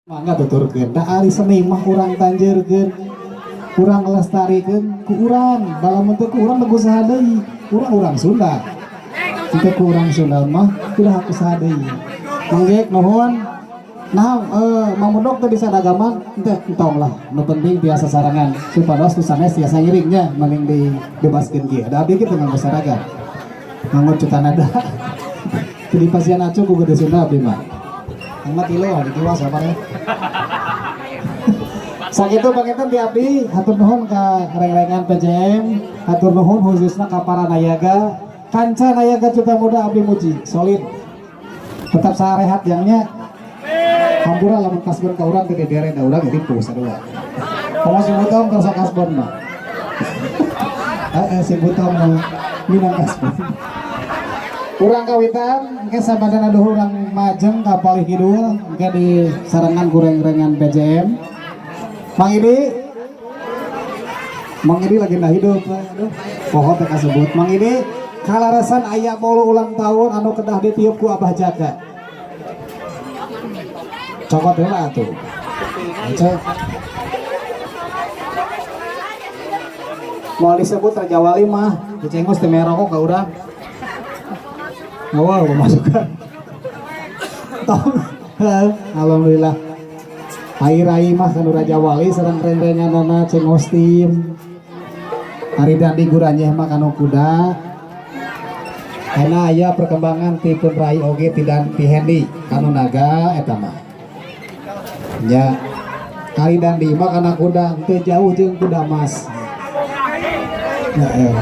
Mangga tuturkeun da ari seni mah urang tanjeurkeun, urang lestarikeun ku urang. Dalam bentuk ku urang ku saha deui? Urang urang Sunda. Teu ku urang Sunda mah ulah ku saha deui. Mangge nuhun. Nah, Mang Mundok teh bisa dagaman teh entong lah. Nu penting biasa sarangan supados nu sanes tiasa ngiringnya mending dibebaskeun kieu. Da abdi kitu nganggo seragam. Nganggo cutanada. Teu dipasihan acu ku gede Sunda abdi mah. Angkat kilo di kiwa sabar ya. Sakitu panginten ti abdi, hatur nuhun ka reng-rengan PJM, hatur nuhun khususna ka para nayaga, kanca nayaga Cuta Muda abdi muji, solid. Tetap sarehat jangnya. Hampura lamun kasbon ka urang teu didere da urang ripuh sarua. Komo si Butong terus kasbon mah. Heeh, si Butong mah minang kasbon. Urang kawitan engke sabadana duhur urang majeng ka palih kidul engke di sarengan ku reng-rengan PJM. Mang Idi, Mang Idi lagi nah hidup, aduh, poho teh kasebut. Mang Idi kalarasan aya bolu ulang tahun anu kedah ditiup ku Abah Jaka. Cokot heula atuh. Cek. Mau disebut Raja Wali mah, dicengus teh merokok ka urang. Awal pemasukan. Tong. Alhamdulillah. Ai rai mah kanu Raja Wali sareng reng-renganana cengos tim. Ari Dandi Guranyeh mah kanu kuda. Karena aya perkembangan tipun rai oge ti dan ti Hendi kanu naga eta mah. Nya. Ari Dandi mah kana kuda teu jauh jeung kuda mas. Heeh.